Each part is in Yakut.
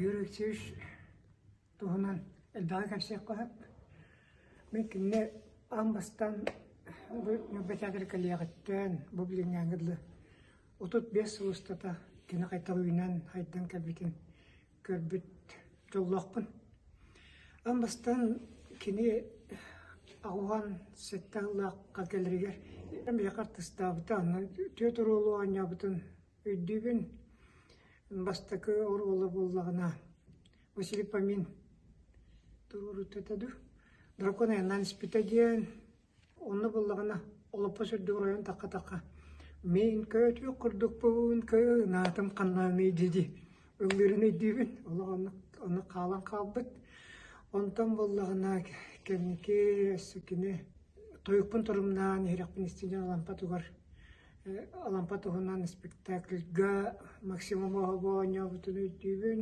Юрий Алексеевич туһунан элбэҕи кэпсиэххэ сөп. Мин кинини аан бастаан бу Ньурба театр кэлиэҕиттэн бу билиҥҥээҥҥэ дылы 35 сыл устата кини хайдах үүнэн, хайдан кэлбитин көрбүт дьоллоохпун. Аан бастаан кини 87 сыллаахха кэлэригэр миэхэ артыыстаабыта, онно түөрт оруолу оонньообутун өйдүүбүн. Бастакы оруола буоллаҕына Василий Фомин туруорута этэ дуу, дракон айаннаан испитэ диэн, онно буоллаҕына олоппос үрдүгэр ойон тахха-тахха мин көтүөх курдукпун кынаатым ханнаамый дии ыллыырын өйдүүбүн. Олох оннук оннук хаалан хаалбыт. Онтон буоллаҕына кэнники өссө кини тойукпун торумнаан иһирэхпин истинэн Алампа тугар Алампа туһунан спектакльга Максим Омоһобу оонньообутун өйдүүбүн.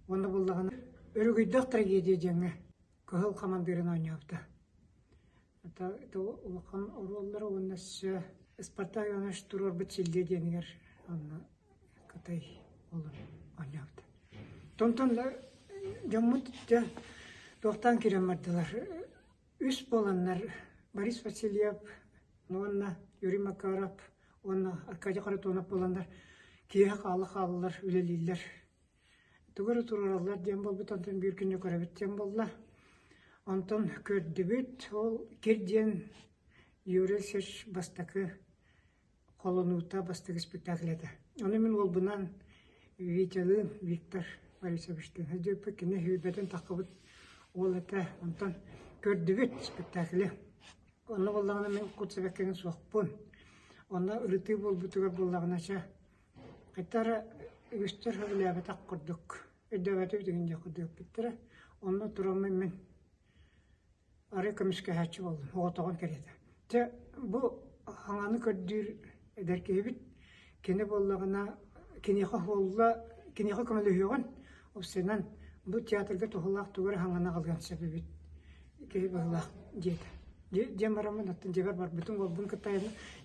Уонна буоллаҕына Өрүгүйдэх трагедия диэҥҥэ кыһыл хамандыырын оонньообута. Это, это улахан оруоллара уонна өссө Спартак Иванович туруорбут силлиэ диэнигэр онно Кытай уолун оонньообута. Онтон дьоммут дьэ туохтаан киирэн бардылар. Үс буоланнар Борис Васильев уонна Юрий Макаров уонна Аркадий Харитонов буоланнар киэһэ хаала хааллар үлэлииллэр. Тугу эрэ туруораллар диэн буолбут, онтон биир күнү көрөбүт диэн буолла. Онтон көрдүбүт, ол Кир диэн Юрий Алексеевич бастакы холонуута бастакы спектакль этэ. Ону мин уолбунаан Витялыын, Виктор Борисовичтыын сылдьыбыппыт, кини сүүрбэтин таххыбыт уол этэ. Онтон көрдүбүт спектаклы. Онно буоллаҕына мин кут сэбэккэҥин суохпун. Онно ырытыы буолбутугар буоллаҕына чэ, хайта эрэ үгүстэр сөбүлээбэтэх курдук, өйдөөбөтүбүт игин диэх курдук эппиттэрэ. Онно тураммын мин арай көмүскэһээччи буоллум, оҕотоҕун кэриэтэ. Чэ, бу хаҥаны көрдүүр эдэр киһибит, кини буоллаҕына, киниэхэ уһулла, киниэхэ көмөлөһүөҕүн, уопсайынан бу театрга туһалаах тугу эрэ хаҥаны аҕалыан сөп эбит киһи быһыылаах диэтэ. Диэн бараммын, оттон дьиэбэр барбытым, уолбун кытта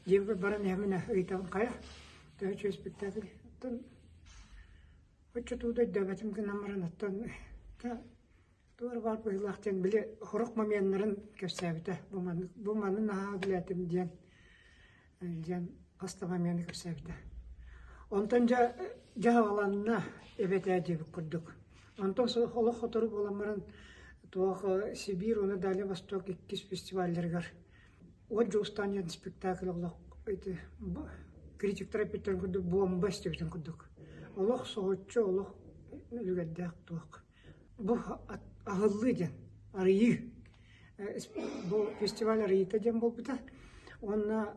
дьиэбэр баран иһэммин ыйытабын хайа, төһө үчүгэй спектакль. Оттон оччотугу да өйдөөбөтүм гынан баран, оттон Туора баар быһыылаах диэн били сорох моменнарын кэпсээбитэ. Бу маны, бу маны наһаа билээтим диэн диэн хас да момены кэпсээбитэ. Онтон дьэ дьаһаланна эбэтээ диэбит курдук. Онтон олох сотору буолан баран туох Сибиир уонна Дальний Восток иккис фестивалларыгар Уот Дьулустаан диэн спектакль олох ити критиктэр эппиттэрин курдук бомба истибитин курдук. Олох соһуччу, олох үлүгэрдээх туох. Бу аһыллыы диэн, арыйыы. Бу фестиваль арыйыыта диэн буолбута. Уонна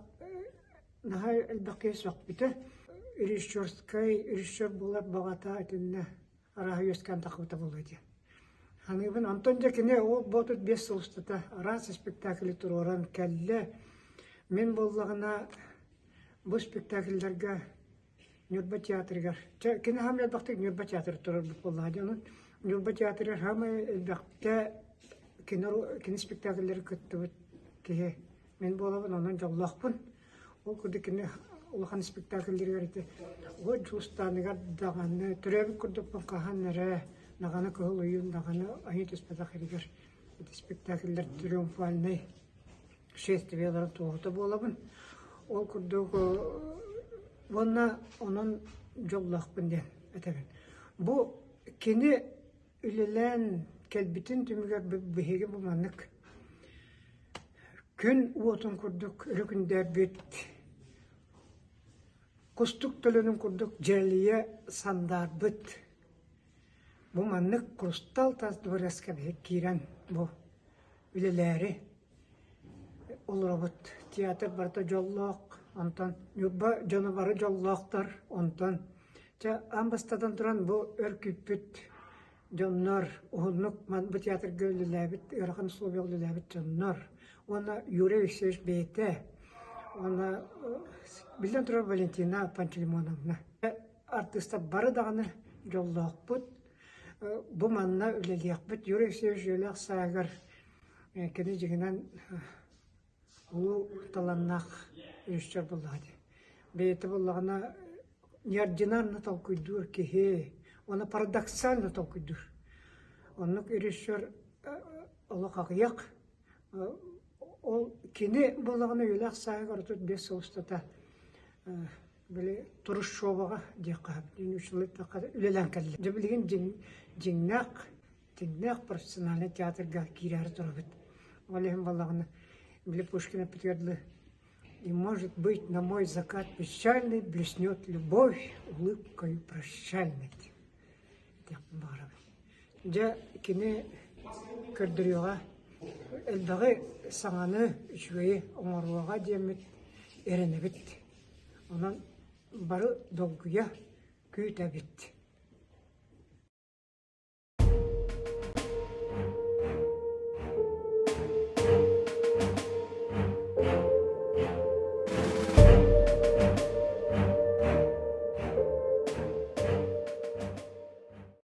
наһаа элбэх киһи сөхпүтэ. Режиссерскай, режиссер буолар баҕата итиннэ арааһа үөскээн тахсыбыта буолуо диэн. Саныыбын, онтон дьэ кини ол 35 сыл устата араас спектакли туруоран кэллэ. Мин буоллаҕына бу спектакльларга Ньурба театрыгар. Чэ, кини хаамай элбэхтик Ньурба театры турарбыт буоллаҕа дии. Онон Ньурба театрыгар хаамай элбэхтэ кини, кини спектакльлары кыттыбыт киһи мин буолабын, онон дьоллоохпун. Ол курдук кини улахан спектакльлэригэр ити Уот Дьулустааныгар даҕаны төрөөбүт курдукпун хаһан эрэ даҕаны Кыһыл Ойуун даҕаны айыы түспэтэх иригэр ити спектакльлэр триумфальнай шествиеларын туоһута буолабын. Ол курдук уонна онон дьоллоохпун диэн этэбин. Бу кини үлэлээн кэлбитин түмүгэр биһиги бу маннык күн уотун курдук өрүкүндээрбит кустук төлөнүн курдук дьэлийэ сандаарбыт бу маннык курустал тас дворецка биһик киирэн бу үлэлээри олоробут. Театр барыта дьоллоох, онтон Ньурба дьоно бары дьоллоохтор, онтон чэ аан бастатан туран бу өр күүппүт дьоннор, уһуннук бу театрга үлэлээбит, ыарахан условияҕа үлэлээбит дьоннор уонна Юрий Алексеевич бэйэтэ уонна биллэн турар Валентина Пантелеймоновна артыыстар бары даҕаны дьоллоохпут. Бу манна үлэлиэхпит. Юрий Алексеевич үйэлээх сааһыгар Кини дьиҥинэн улуу талааннаах режиссер буоллаҕа дии. Бэйэтэ буоллаҕына неординарно толкуйдуур киһи. Уонна парадоксально толкуйдуур. Оннук режиссер олох аҕыйах. Ол кини буоллаҕына үйэлээх сааһыгар 35 сыл устата били Трущобаҕа диэххэ үлэлээн кэллэ. Дьэ билигин дьиҥнээх дьиҥнээх профессиональнай театрга киирээри турабыт. Ол иһин буоллаҕына били Пушкин эппитигэр дылы И может быть на мой закат печальный блеснет любовь улыбкой прощальной диэхпин баҕарабын. Дьэ кини көрдөрүөҕэ элбэҕи саҥаны үчүгэйи оҥоруоҕа диэммит эрэнэбит. Онон бары долгуйа күүтэбит.